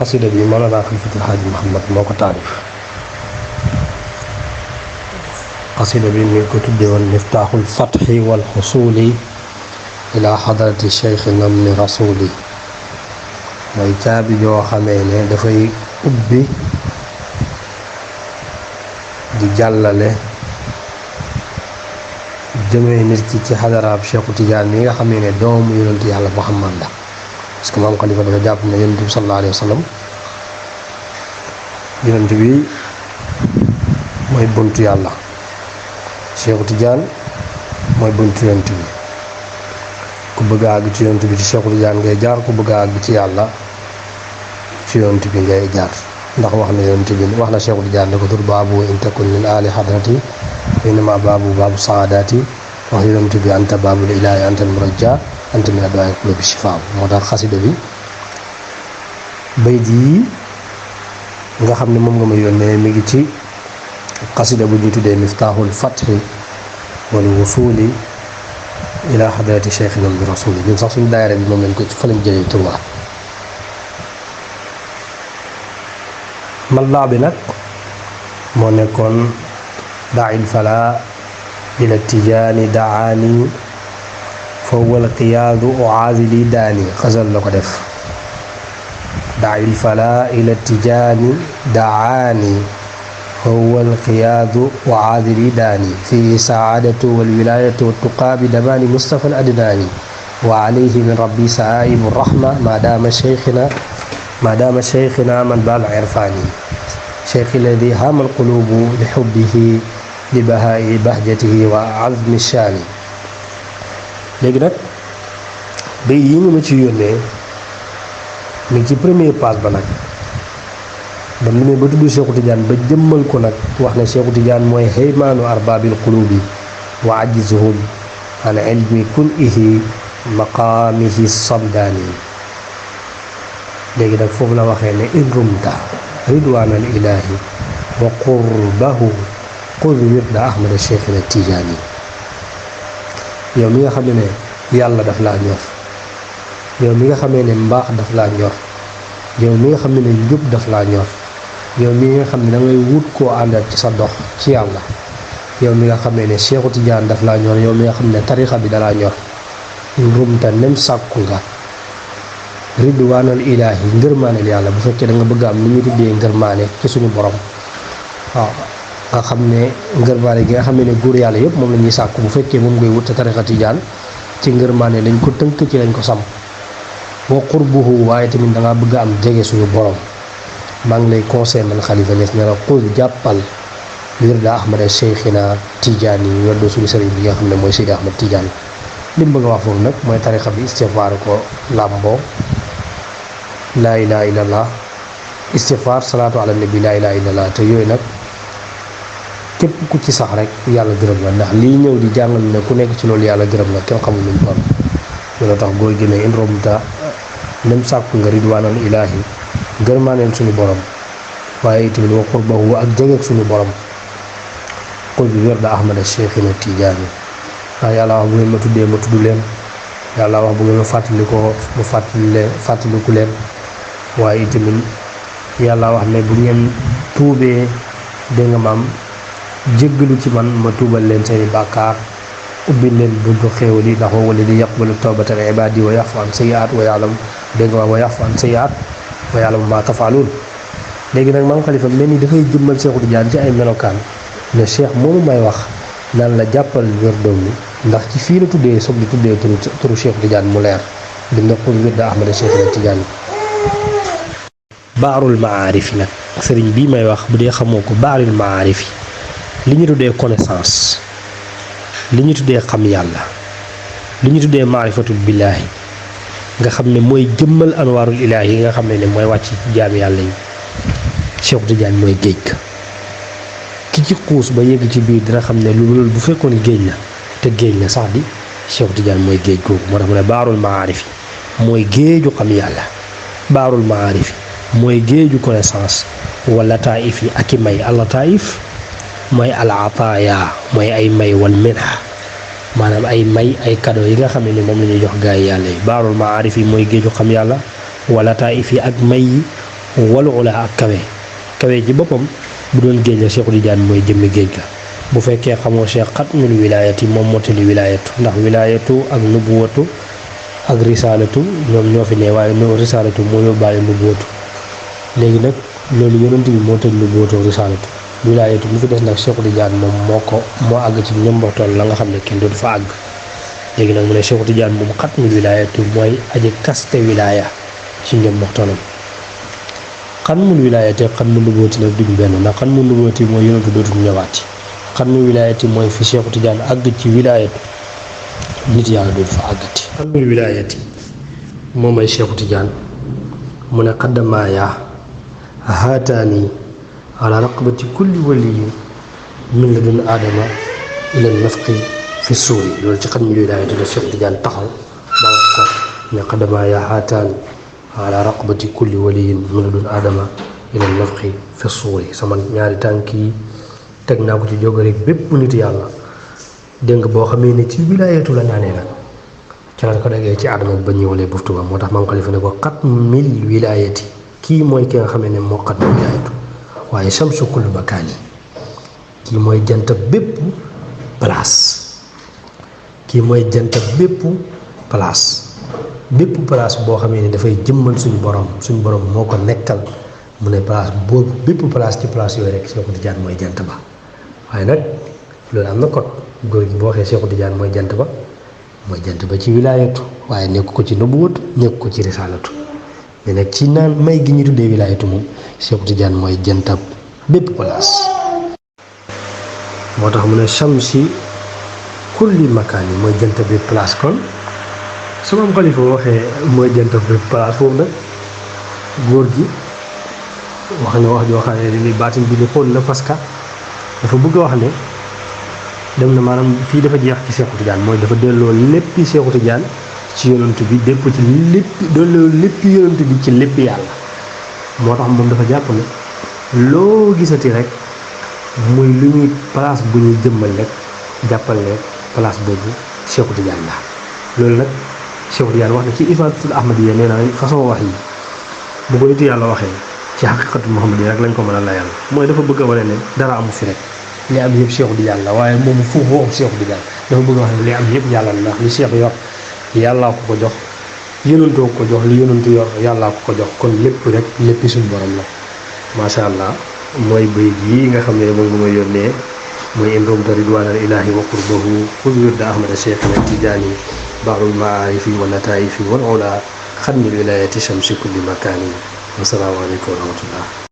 قصيدة بي مولانا خليفة الحاج محمد موكو تعرف قصيدة بي من كتب مفتاح الفتح والحصول إلى حضرة الشيخ من رسولي mooy caabi joo xamee ne dafay ubbi di jàllale jëmee nit ki ci xadaraab Cheikhu Tidiane mi nga xamee ne doomu yonent yàlla Muhammad la parce que maam Khalifa dafa jàpp ne yonent bi sallallahu alayhi wa sallam yonent bi mooy buntu yàlla Cheikhu Tidiane mooy buntu yonent bi ku bëgg a àgg ci yonent bi ci Cheikhu Tidiane ngay jaar ku bëgg a àgg ci yàlla ci yonent bi ngay jaar ndax wax na yonent bi wax na Cheikhu Tidiane ne ko tur baabu in takun min ali hadrati innama baabu saadati wax yonent bi anta baabul ilaahi anta al-murajja anta min adwaa'il qulubi shifaa moo tax xasida bi bayt yi nga xam ne moom nga ma yónnee mi ngi ci xasida bu ñu tuddee miftaaxul fathi wal wusuuli ila hadrati cheikhina bi rasuli ñun sax suñu daayira bi moom lañ ko fa lañ jëlee turwaa mallaa bi nag moo nekkoon daa'il fala ila tijaani daani fa huwa alqiyaadu uaazili daani xasal la ko def daa'il fala ila tijaani daani fa huwa alqiyaadu uaazili daani fihi saadatu walwilaayatu wattuqaa bi damaani mustafa al adnaani wa alayhi min rabbi saaibu rahma maadaama cheikhina man baal irfaani cheikh alladi haama alqulubu li xubbihi li bahaa'i bahjatihi wa azmi shaani léegi nag bay yi nga ma ci yónnee mi ngi ci premier page ba nag ba mu ne ba tudd Cheikhu Tidiane ba jëmmal ko nag wax ne Cheikhu Tidiane mooy haymaanu arbaabil qulubi wa ajzuhum an ilmi kun'ihi maqaamihi samdaani léegi nag foofu la waxee ne in rumta ridwaanal ilaahi wa qurbahu xud wirda ahmada cheikhina tijaani yow mi nga xam ne yàlla daf laa ñor yow mi nga xamee ne mbaax daf laa ñor yow mi nga xam ne njub daf laa ñor yow mi nga xam ne da ngay wut koo àndal ci sa dox ci yàlla yow mi nga xamee ne Cheikhu Tidiane daf laa ñor yow mi nga xam ne tarixa bi dalaa ñor rumta nem sàkku nga ridwaanal ilaahi ngërmaaneel yàlla bu fekkee da nga bëgg am li ñuy tuddee ngërmaane ci suñu borom waaw nga xam ne ngërmaane gi nga xam ne góor yàlla yëpp moom la ñuy sàkku bu fekkee moom ngay wut sa tarixa Tijaan ci ngërmaane lañ ko tënk ci lañ ko sam wa qurbuhu waaye tamit da ngaa bëgg am jege suñu borom maa ngi lay conseil man Khalifa Niass ne la xul jàppal wirda ahmada cheikhina Tidiane yi werdo suñu sëriñ bi nga xam ne mooy Seydi Ahmad Tidiane li mu bëgg a wax foofu nag mooy tarixa bi istighfar ko làmboo laa ilaha illallah istighfar salaatu ala nabi laa ilaha illallah te yooyu nag képp ku ci sax rek yàlla gërëm la ndax lii ñëw di jàngal ne ku nekk ci loolu yàlla gërëm la kenn xamul luñ kon loolu tax góor gi ne in romta nem sàkku nga ridwaanal ilaahi ngërmaaneel suñu borom waaye itamit wa qurbahu ak jegeeg suñu borom xul bi wirda ahmada cheikhina Tidiane waaw yàlla wax bu ngeen ma tuddee ma tudd leen yàlla wax bu ngeen ma fàttalikoo ma fàttaliku leen waaye itamit yàlla wax ne bu ngeen tuubee dégg nga maam jéggalu ci man ma tuubal leen seeni bàkkaar ubbil leen buntu xéewal yi ndax wala di yaqbalu tawbatal ibaadi wa yaxfu an sayyi'aat wa ya'lam dégg nga maam wa yaxfu an sayyi'aat wa ya'lamu maa taf'aluun léegi nag maam Khalifa mel ni dafay jëmmal Cheikhu Tidiane ci ay melokaan ne cheikh moomu may wax naan la jàppal wérdoom mi ndax ci fii la tuddee soog di tuddee turu Cheikhu Tidiane mu leer bind na xul wirda ahmada cheikhina Tidiane baarul maarif yi nag sëriñ bii may wax bu dee xamoo ko baarul maarif yi li ñu tuddee connaissance li ñu tuddee xam yàlla li ñu tuddee maarifatul billaahi nga xam ne mooy jëmmal anwaarul ilaahi yi nga xam ne mooy wàcc ci jaami yàlla yi Cheikhu Tidiane mooy géej ga ki ci xuus ba yegg ci biir dina xam ne loolu bu fekkoon géej la te géej la sax di Cheikhu Tidiane mooy géej googu moo tax mu ne baarul maarif yi mooy géeju xam yàlla baarul maarif yi mooy géeju connaissance wala taif yi ak i may alla taif mooy al ataaya mooy ay may wal minha maanaam ay may ay cadeau yi nga xam ne moom la ñuy jox gaa yi yàlla yi baarul maarif yi mooy géeju xam yàlla wala taif yi ak may yi wal ula ak kawe kawe ji boppam bu doon géej la Cheikhu Tidiane mooy jëmmi géej ga bu fekkee xamoo Cheikh xatmul wilaayati moom mottali wilaayatu ndax wilaayatu ak nubuwatu ak risaalatu ñoom ñoo fi ne waaye no risaalatu moo yóbbaale nubuwatu léegi nag loolu yonent bi moo tëj nubuwatu ak risaalatu wilaayatu mu fi des nag Cheikhu Tidiane moom moo àgg ci ñomboxtool la nga xam ne kenn dootu fa àgg léegi nag mu ne Cheikhu Tidiane moom xatmul wilaayatu mooy aji kaste wilaaya ci ñomboxtoolam xatmul wilaayati xatmul nubuwati nag duñ benn ndax xatmul nubuwati mooy yonentu dootul ñëwaati xatmul wilaayati mooy fi Cheikhu Tidiane àgg ci wilaayatu nit yàlla dootu fa àggati xatmul wilaayati moom ay Cheikhu Tidiane mu ne xaddamaaya haataani ala raqabati kulli waliyin min ladun aadama ila nafqi fi suuri loolu ci xatmul wilaayati la Cheikhu Tidiane taxaw ba wax ko ne xaddamaaya haataani ala raqabati kulli waliyin min ladun aadama ila nafqi fi suuri sama ñaari tànk yi teg naa ko ci jóge rek bépp nit yàlla dégg nga boo xamee ne ci wilaayatu la ñaanee nag ci lañ ko déggee ci aadama ba ñëwalee buftu ba moo tax maam Xalifa ne ko xatmil wilaayati kii mooy ki nga xamee ne moo xatmil wilaayatu waaye samsu kulli makaani kii mooy jant bépp place kii mooy jant bépp place boo xamee ne dafay jëmmal suñu borom moo ko nekkal mu ne place boobu bépp place ci place yooyu rek Cheikhu Tidiane mooy jant ba waaye nag loolu am na kot góor gi boo waxee Cheikhu Tidiane mooy jant ba ci wilaayatu waaye nekk ko ci nubuwatu nekk ko ci risaalatu mais nag ci naan may gi ñu tuddee wilaayatu moom Cheikhu Tidiane mooy jantab bépp place moo tax mu ne shamsi kulli makaan yi mooy jant bépp place kon su Maam Xalifa waxee mooy jant bépp place foofu nag góor gi wax na wax joo xam ne li baatin bi ni xool na parce que dafa bëgg a wax ne dem na maanaam fii dafa jeex ci Cheikhu Tidiane mooy dafa delloo léppi Cheikhu Tidiane ci yonent bi dépp ci lépp delloo léppi yonent bi ci lépp yàlla moo tax moom dafa jàpp ne loo gisati rek muy lu ñuy place bu ñuy jëmmal rek jàppal ne place boobu Cheikhu Tidiane la loolu nag Cheikhu Tidiane wax na ci Ifadatul Ahmadiyya nee na façon wax yi bu ko nitu yàlla waxee ci xaqiqatu Muhammad rek lañ ko mën a layal mooy dafa bëgg a wane ne dara amu fi rek li am yëpp Cheikhu Tidiane la waaye moom foofu waxu Cheikhu Tidiane dafa bëgg a wax ne li am yëpp yàlla la ndax li Cheikh yor yàllaa ko jox yonentoo ko jox li yonentu yor yàllaa ko jox kon lépp rek léppi suñu borom la macha allah mooy bayit yi nga xam ne moom nga may yónnee mooy in rumta ridwaanal ilaahi wa qurbahu xuz wirda ahmada cheikhina tijaani bahrul maarifi wa lataifi wal ula xatmil wilayati shamsi kulli makaani wassalaamu aleykum wa rahmatullah